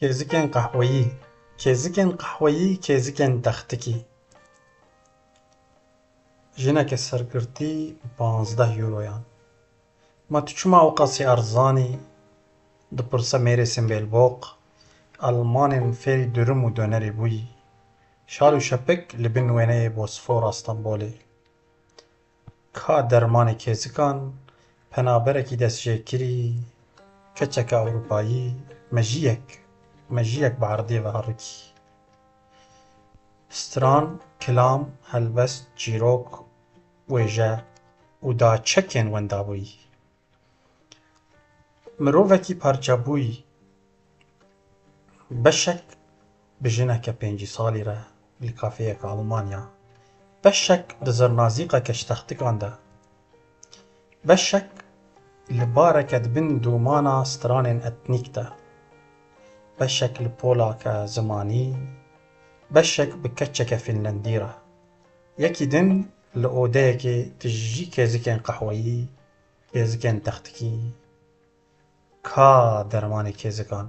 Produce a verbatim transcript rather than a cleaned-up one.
Kêzikên qehweyî. Kêzikên qehweyî, kêzikên textikî. Jineke sergirtî bi panzdeh euroyan. Ma tu çima ew qasî erzanî? Dipirse mêrê Simbêlboq. Elmanên fêrî durum û donerê bûyî. Şal û şepik li bin wêneyê Bosfora Stenbolê. Ka dermanê kêzikan, penaberekî destjêkirî, keçeke Ewropayî, mejiyek, mejiyek bi erdê ve herikî. Stran, kilam, helbest, çîrok, wêje û daçekên wendabûyî. Mirovekî parçebûyî, beşek bi jineke pêncî salî re li kafeyeke Almanya, beşek di zirnazîqeke ji textikan de, beşek li bareke di bin dûmana stranên etnîk de, beşek li polake zimanî, beşek bi keçeke Fînlendî re. Yekî din li odeyekê tijî kêzikên qehweyî, kêzikên textikî. Ka dermanê kêzikan.